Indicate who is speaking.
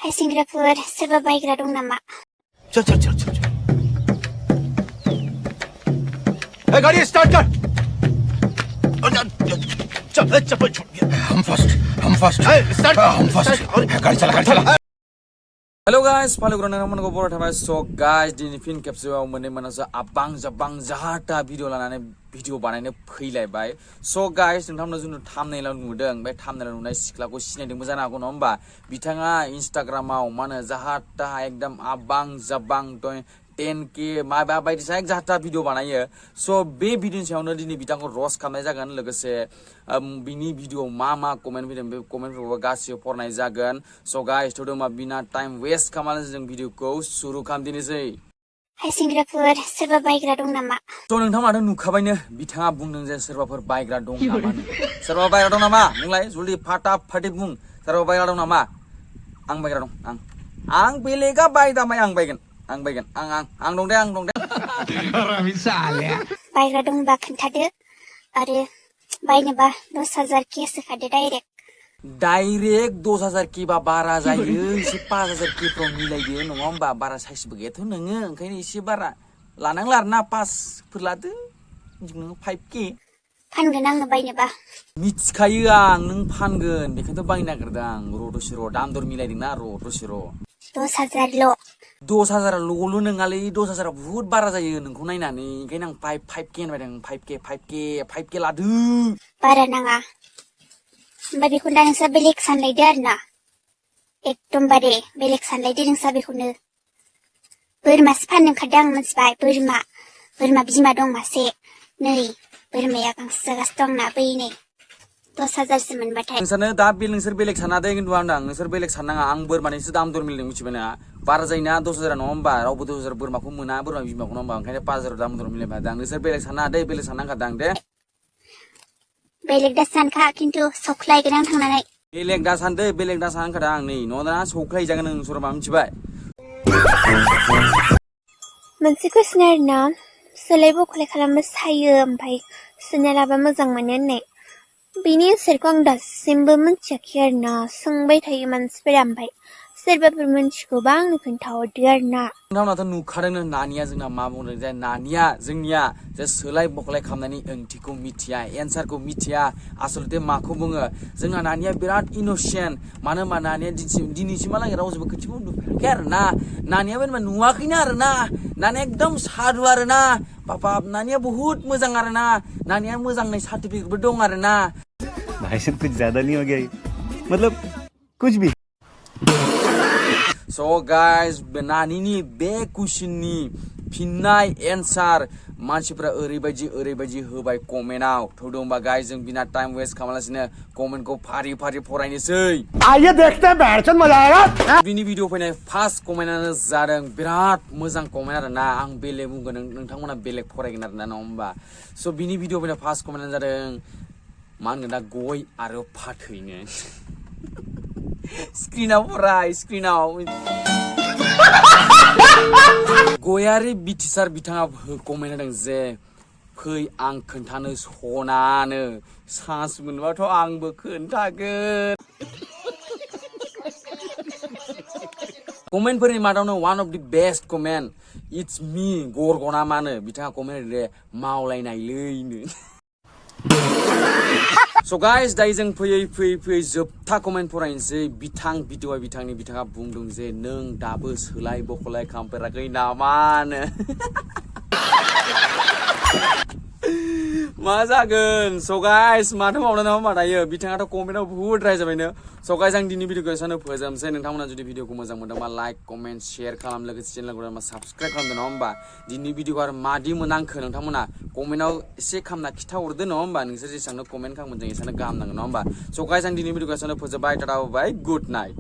Speaker 1: Hai Swrbafwr, soरबा बायग्रा दं नामा?
Speaker 2: चल चल चल चल ए गाड़ी स्टार्ट कर चल चप्पल छोड़ हम फर्स्ट गाड़ी चला
Speaker 3: Hello guys, Fhal2 GerI बर थाबाय so guys दिनै फिन खेबसेबाव मोननै मोनसे आबां जाबां जाहाटा भिडिअ लानानै भिडिअ बानायनो फैलायबाय so guys नोंथांमोना जों थाम्बनेइलाव नुदों बे थाम्बनेइलाव नुनाय सिख्लाखौ सिनायदोंबो जानो हागौ नङा होमबा बिथाङा इंस्टाग्रामाव माने जाहाटा एकदम आबां जाबां 10k माबा बायदिसिना एक जाहाटा भिडिअ बानायो so बे भिडिअनि सायावनो दिनै बिथांखौ रस्ट खालामनाय जागोन लोगोसे बिनि भिडिअ मा कमेन्ट फैदों बे कमेन्टफोरखौ गासिबो फरायनाय जागोन so guys थोदोंबा बिना टाइम वेस्ट खालामनानै जों भिडिअखौ सुरु खालामदिनोसै
Speaker 1: Hai Swrbafwr, सोरबा बायग्रा दं नामा?
Speaker 3: So नोंथांमोनाथ' नुखाबायनो बिथाङा बुंदों जे सोरबाफोर बायग्रा दं नामा सोरबा बायग्रा दं नामा बुंलाय जुलि फाटाफाटि बुं सोरबा बायग्रा दं नामा आं बायग्रा दं आं बेलेगा बायदामाय आं बायगोन आं दं दे
Speaker 1: बायग्रा दंबा खोन्थादो आरो बायनोबा 10,000 केस होखादो
Speaker 3: डाइरेक्ट 10,000 बा बारा जायो एसे 5,000 फ्राव मिलायदो नङा होमबा बारा साइसबो गैयाथ' नोङो ओंखायनो एसे बारा लानांला आरोना 5 फोर लादो नों 5k
Speaker 1: फानगोन आङो बायनोबा
Speaker 3: मिथिखायो आं नों फानगोन बेखायनोथ' बायनो नागिरदों आं र' दाम दर मिलायदोंना र'
Speaker 1: 10,000 ल'
Speaker 3: 10,000 ल'ल' नङालै 10,000 बहुत बारा जायो नोंखौ नायनानै ओंखायनो आं 5k होनबायदों 5k लादो
Speaker 1: बारा नाङा होमबा बेखौ दा नोंसा बेलेग सानलायदो आरोना एकदमबारे बेलेग सानलायदो नोंसा बेखौनो बोरमासो फाननो ओंखारदों आं मिथिबाय बोरमा बिमा दं मासे नै बोरमाया गांसो जागासिनो दं आंना बै नै 10,000 सो मोनबाथाय
Speaker 3: नोंसोरनो दा नोंसोर बेलेग सानना दे खिन्थु आं नोंसोर बेलेग साननाङा आं बोरमानिसो दाम दर मिलदों मिथिबायना बारा जायोना 10,000 नङा होमबा रावबो 10,000 बोरमाखौ मोना बोरमा बिमाखौ नङा होमबा ओंखायनो 5,000 दाम दर मिलायबाय आं नोंसोर बेलेग सानना दे बेलेग साननांखादां दे
Speaker 1: बेलेग दा सानखा खिन्थु सौख्लायगोन आं थांनानै
Speaker 3: बेलेग दा सानखादा आं नै न'दाना सौख्लायजागोन नों सोरबा मिथिबाय
Speaker 1: मोनसे कुइसन आरोना सोलाय बखलाय खालामबा सायो ओमफ्राय सोना लाबा मोजां मोनो होननाय बेनि एन्सारखौ आं दासिमबो मिथियाखै आरोना सोंबाय थायो मानसिफोरा ओमफ्राय सोरबाफोर मिथिगौबा आंनो खोन्थाहरदो आरोना
Speaker 3: नोंथांमोनाथ' नुखादोंनो नानिया जोंना मा बुंदों जे नानिया जोंनिया जे सोलाय बखलाय खालामनायनि ओंथिखौ मिथिया एन्सारखौ मिथिया आसलथे माखौ बुङो जोंना नानिया बिराद इनोसेन्ट मानो होनबा नानिया दिनैसिमहालागै रावजोंबो खोथिबो नुफेराखै आरोना नानियाबो नुवाखैनो आरोना नानिया एकदम साधु आरोना बाबा नानिया बहुत मोजां आरोना नानिया मोजांनि सार्टिफिकेटबो दं आरोना
Speaker 2: भाई साहब कुछ ज्यादा नहीं हो गया मतलब कुछ भी
Speaker 3: So guys नानिनि बे कुइसननि फिननाय एन्सार मानसिफोरा ओरैबायदि होबाय कमेन्टआव थौदोंबा गाइस जों बिना टाइम वेस्ट खालामालासिनो कमेन्टखौ फारि फरायनोसै
Speaker 2: आइए देखते हैं बैठन मजा आएगा
Speaker 3: बिनि भिडिअ फैनाय फार्स्ट कमेन्टआनो जादों बिराद मोजां कमेन्ट आरोना आं बेलेग बुंगोन नोंथांमोना बेलेग फरायगोन आरोना नङा होमबा स' बिनि भिडिअ फैनाय फार्स्ट कमेन्टआनो जादों मा होनगोन दा गय आरो फाथैनो स्क्रिनाव गयारि बिटिसार बिथाङा कमेन्ट होदों जे फै आं खोन्थानो सनानो चान्स मोनबाथ' आंबो खोन्थागोन कमेन्टफोरनि मादावनो one of the best comment it's me गरगना मानो बिथाङा कमेन्ट होदों जे मावलायनायलैनो So guys दायो जों फैयै जोबथा कमेन्ट फरायनोसै बिथाङा बुंदों जे नों दाबो सोलाय बखलाय खालामफेराखै नामानो मा जागोन so guys माथो मावनो नामा मा दायो बिथाङाथ' कमेन्टआव बुहुद रायजाबायनो so guys आं दिनै भिडिअखौ एसेनो फोजोबनोसै नोंथांमोना जुदि भिडिअखौ मोजां मोनदोंबा लाइक कमेन्ट शेयार खालाम लोगोसे चेनेलखौ साबस्क्राइब खालामदो नङा होमबा दिनै भिडिअखौ आरो मादि मोनांखो नोंथांमोना कमेन्टआव एसे खामना खिथाहरदो नङा होमबा नोंसोर जेसेबांनो कमेन्ट खालामगोन जों एसेनो गाहाम नांगोन नङा होमबा so guys आं दिनै भिडिअखौ एसेनो फोजोबबाय टाटा बाय गुड नाइट